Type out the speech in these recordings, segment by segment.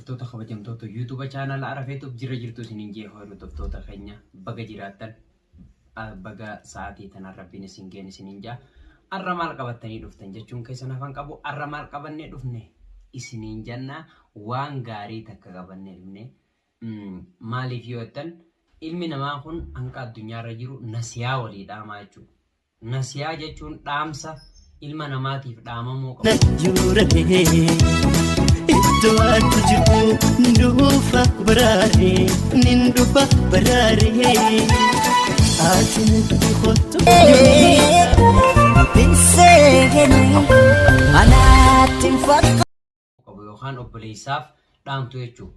Hordoftoota kabajamtoota YouTube channel Arafeetuuf jirra jirtu isiniin jee. Hordoftoota keenya, baga jiraattan, baga sa'aatii tanaan rabbiin isin geen isiniin jaa. Arra maal qabattanii dhuftan jechuun keessan hafan qabu. Arra maal qabannee dhufne isiniin jenna? Waan gaarii takka qabannee dhufne. Maaliif yoo jettan, ilmi namaa kun hanga addunyaarra jiru nasiyaa walii dhaamaa jechuudha. Nasiyaa jechuun dhaamsa ilma namaatiif dhaamamuu qabu. Juurame iddoo ati jirtu dhufa baraare, nin dhufa baraare, ati natti kottu. Anaatti fakkaatu. Qabu yookaan obboleessaaf dhaamtu jechuudha.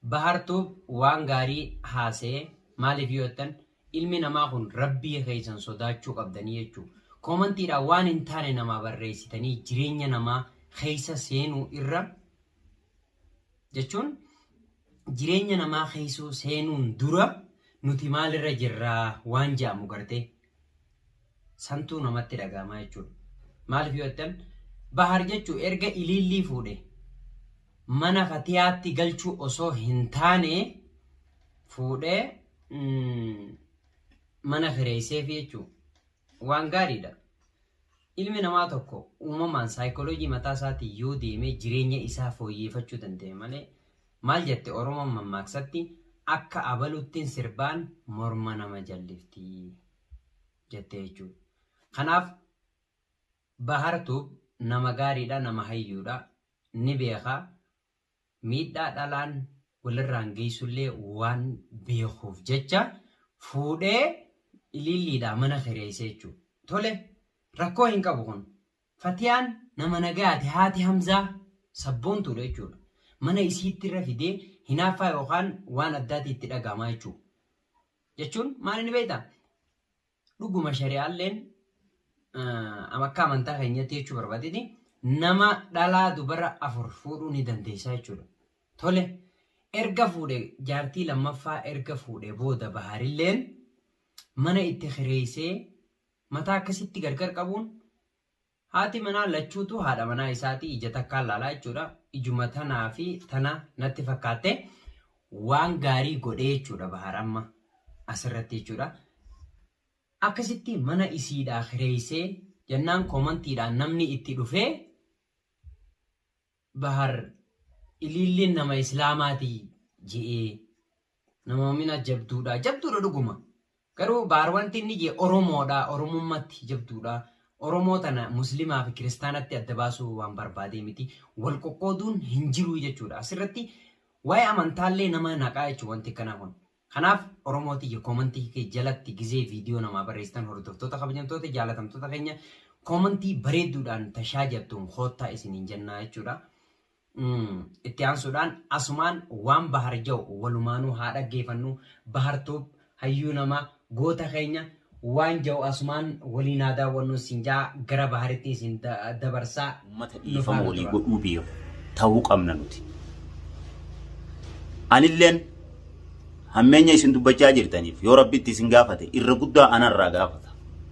Bahartuuf waan gaarii haasa'ee. Maaliif yoo jettan, ilmi namaa kun rabbii keessan sodaachuu qabdanii jechuudha. Koomantiidhaan waan hin taane namaa barreessitanii jireenya namaa keessa seenuu irra jechuun, jireenya namaa keessuu seenuun dura nuti maalirra jirraa waan jedhamu gartee santuu namatti dhaga'amaa jechuudha. Maaliif yoo jettan, Bahar jechuun erga Iliillii fuudhe mana Fatiyaatti galchuu osoo hin taane fuudhee mana kireesseefi jechuudha. Waan gaariidha. Ilmi namaa tokko uumamaan saayikooloojii mataa isaatiin yoo deemee jireenya isaa fooyyeffachuu danda'e malee, maal jette Oromoon mammaaksatti, akka abaluttiin sirbaan morma nama jallifti jette jechuudha. Kanaaf Bahartuuf nama gaariidha, nama hayyuudha, ni beeka. Miidhaa dhalaan walirraan geessullee waan beekuuf jecha fuudhee Ililliidhaa mana kireessee jechuudha. Tole, rakkoo hin qabu kun. Fatiyaan nama nagayaati, haati Hamzaa sabboontuudha jechuudha. Mana isiitti irra fidee hinaaffaa yookaan waan addaatii itti dhaga'amaa jechuudha. Jechuun maal inni beektaa? Dhuguma shari'aalleen akka amantaa keenyatti jechuu barbaadeeti, nama dhalaa dubara afur fuudhuu ni dandeessaa jechuudha. Tole, erga fuudhe, jaartii lammaffaa erga fuudhe booda Baharilleen mana itti kireessee mataa akkasitti gargar qabuun, haati manaa lachuutu haadha manaa isaatii ija takkaan laalaa jechuudha. Ijuma tanaa fi tana natti fakkaatte waan gaarii godhee jechuudha Bahar amma asirratti jechuudha. Akkasitti mana isiidhaa kireessee jennaan koomantiidhaan namni itti dhufee Bahar Iliilliin nama Islaamaati je'ee, nama mina jabduudha. Jabduudha dhuguma. Garuu Bahar wanti inni jee Oromoodha. Oromummaatti jabduudha. Oromoo tana Muslimaa fi Kiristaanatti adda baasuu waan barbaadee miti. Wal qoqqooduun hin jiru jechuudha. Asirratti waa'ee amantaallee nama naqaa jechuudha wanti akkanaa kun. Kanaaf Oromoo tiyya, koomantii kee jalatti gizee viidiyoo namaa barreessitan, hordoftoota kabajamtoota jaalatamtoota keenya, koomantii bareedduudhaan tashaa jabtuun koottaa isiniin jennaa jechuudha. Itti aansuudhaan asumaan waan Bahar ja'u walumaanuu haa dhaggeeffannu. Bahar Tube hayyuu namaa goota keenya waan ja'u asumaan waliin haa daawwannu isin ja'a, gara Baharitti isin dabarsaa. Ummata Nu dhiifama faana walii tura. godhuu beeku ta'uu qabna nuti. Anilleen hammeenya isin dubbachaa jirtaniif yoo Rabbitti isin gaafate irra guddaa anarraa gaafata.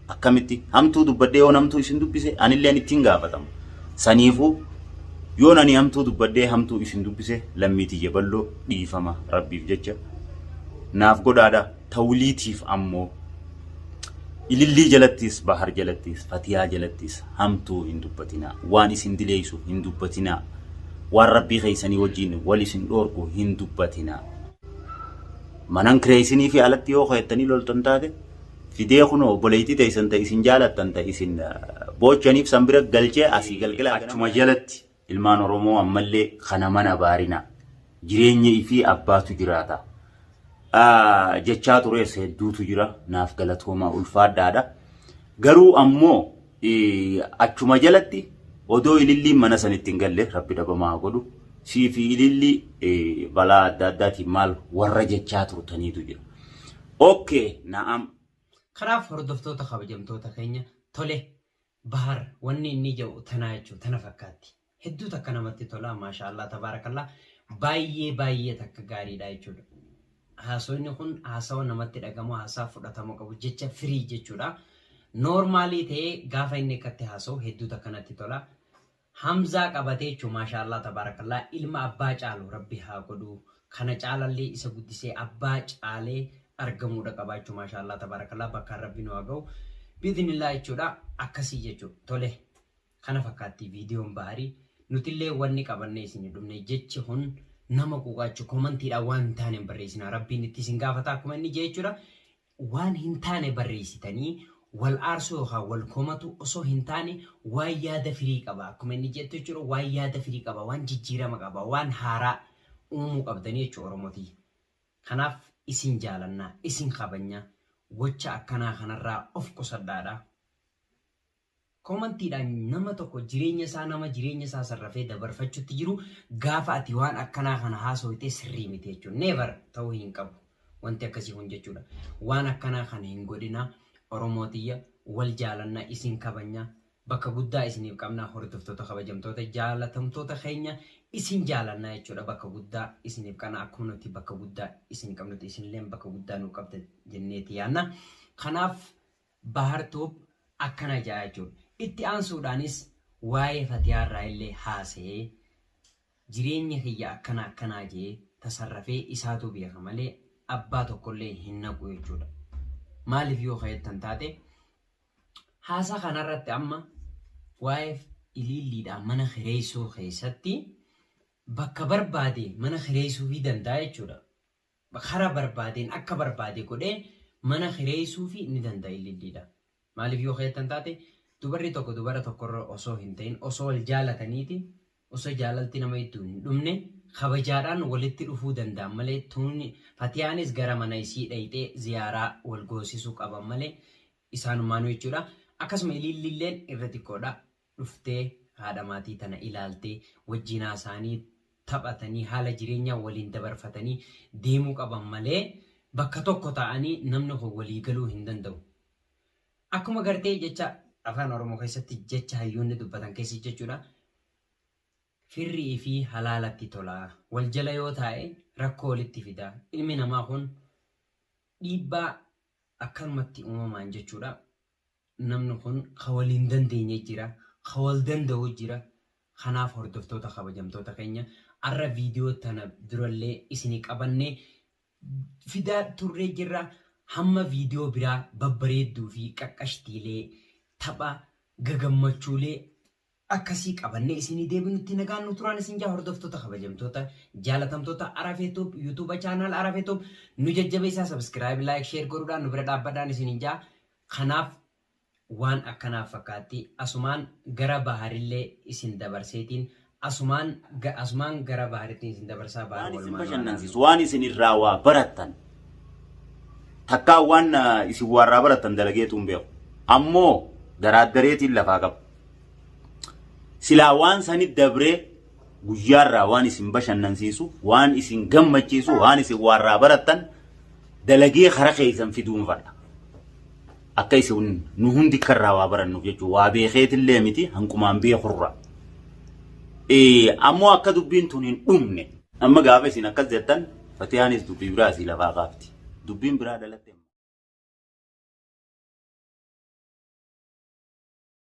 Akkamitti hamtuu dubbadhee yoo namtuu isin dubbise anilleen ittiin gaafatama. Saniifuu yoon ani hamtuu dubbadhee hamtuu isin dubbise, lammii tiyya bal'oo, dhiifama Rabbiif jecha naaf godhaadha. Tawliitiif ammoo Ilillii jalattis, Bahar jalattis, Fatiyaa jalattis hamtuu hin dubbatinaa. Waan isin dileessu hin dubbatinaa. Waan Rabbii keessanii wajjin wal isin dhoorku hin dubbatinaa. Manan kireessinii fi alatti yoo keettanii loltan taate fidee kunoo obboleettii teessan ta'e isin jaalattan ta'e isin boochaniif san bira galchee asii galgala. Achuma jalatti ilmaan Oromoo ammallee kana mana baarinaa. Jireenya ifii abbaatu jiraata. Jechaa tures hedduutu jira, naaf galatoomaa, ulfaadhaadha. Garuu ammoo achuma jalatti odoo Ililliin mana sanitti hin galle Rabbi dhabamaa haa godhu. Sii fi Ilillii balaa adda addaatiin maal warra jechaa turtaniitu jira. Okay, na'am. Kanaaf hordoftoota kabajamtoota keenya, tole, Bahar wanni inni jedhu tanaa jechuudha, tana fakkaatti. Hedduu takka namatti tola, maashaallah, tabaarakallah, baay'ee baay'ee takka gaariidha jechuudha. Haasawni kun haasawa namatti dhagamu, haasaa fudhatamuu qabu, jecha firii jechuudha. Noormaalii ta'ee gaafa inni akkatti haasawu hedduu takka natti tola. Hamzaa qabatee jechuun maashaallah tabaarakallaa ilma abbaa caalu rabbi haa godhu. Kana caalallee isa guddisee abbaa caalee argamuudha qaba jechuun maashaallah tabaarakallaa bakkaan rabbi nu haa ga'u. Biiznillaa jechuudha akkasii jechuudha. Tole kana fakkaatti viidiyoon Baharii nutillee wanni qabannee isin dhumne jechi kun nama quuqaachu komantiidhaan waan hin taane hin barreessinaa rabbiin itti isin gaafata akkuma inni jee jechuudha. Waan hin taane barreessitanii wal aarsuu yookaan wal komatu osoo hin taane waan yaada firii qaba akkuma inni jettu jechuudha waan yaada firii qaba waan jijjiirama qaba waan haaraa uumuu qabdanii jechuudha Oromotii. Kanaaf isin jaalannaa isin kabajnaa gocha akkanaa kanarraa of qusadhaadha. Komantiidhaan nama tokko jireenya isaa nama jireenya isaa sarrafee dabarfachuutti jiru gaafa ati waan akkanaa kana haasofte sirrii miti jechuudha. Never ta'uu hin qabu. Wanti akkasii kun jechuudha. Waan akkanaa kana hin godhina. Oromootiyya wal jaalannaa isin kabajnaa bakka guddaa isiniif qabnaa hordoftoota kabajamtoota jaalatamtoota keenya isin jaalannaa jechuudha. Bakka guddaa isiniif qabna akkuma nuti bakka guddaa isin qabnuti isinillee bakka guddaa nu qabda jenneeti yaanna. Kanaaf Bahar Tube akkana ja'a jechuudha. Itti aansuudhaanis waa'ee Fatiyaarraa illee haasa'ee jireenya kiyya akkana akkanaa jee tasarrafee isaatu beeka malee abbaa tokkollee hin naqu jechuudha. Maaliif yoo ka'ettan taate haasaa kanarratti amma waa'ee iliilliidhaan mana kireessuu keessatti bakka barbaade mana kireessuufii danda'a jechuudha. Kara barbaadeen akka barbaade godhee mana kireessuufii ni danda'a ililliidha. Maaliif yoo keettan taate dubarri tokko dubara tokkorra osoo hin ta'in osoo wal jaalataniiti osoo jaalalti nama itti hin dhumne kabajaadhaan walitti dhufuu danda'an malee tuuni Fatiyaanis gara mana isii dhayxee ziyaaraa wal goosisuu qaban malee isaanumaanuu jechuudha. Akkasuma ilillilleen irra xiqqoodha dhuftee haadha maatii tana ilaaltee wajjin haasaanii taphatanii haala jireenyaa waliin dabarfatanii deemuu qaban malee bakka tokko ta'anii namni kun walii galuu hin danda'u. Akkuma gartee jecha afaan Oromoo keessatti jecha hayyoonni dubbatan keessa jechuudha. Firrii fi halaalatti tola. Wal jala yoo taa'e rakkoo walitti fida. Ilmi namaa kun dhiibbaa akkanumatti uumamaan jechuudha. Namni kun ka wal hin dandeenye jira, ka wal danda'u jira. Kanaaf hordoftoota kabajamtoota keenya arra viidiyoo tana durallee isinii qabannee fidaa turree jirra. Hamma viidiyoo biraa babbareedduu fi qaqqashtiilee tapha gagammachuulee akkasii qabannee isinii deebinutti nagaan nu turaan isin jaa hordoftoota kabajamtoota jaalatamtoota Arafee Tube YouTube channel Arafee Tube nu jajjabeessaa subscribe like share godhuudhaan nu bira dhaabbadhaan isiniin jaa. Kanaaf waan akkanaaf fakkaatti asumaan gara baharillee isin dabarseetiin asumaan asumaan gara baharitti isin dabarsaa bahar Waan isin walumaan bashannansiisu, waan isin irraa waa barattan, takkaa waan isin waa irraa barattan dalageetu hin beeku. Ammoo daraaddareetiin lafaa qaba. Silaa waan sanit dabree guyyaarraa waan isin bashannansiisu, waan isin gammachiisu, waan isin waa irraa barattan dalagee kara keessan fiduun fadha. Akka isin nu hundi akka irraa waa barannuuf jechuudha. Waa beekeetillee miti hanqumaan beekurra. Ammoo akka dubbiin tun hin dhumne. Amma gaafa isin akkas jettan Fatiyaanis dubbii biraa asii lafaa kaafti. Dubbiin biraa dhalatte.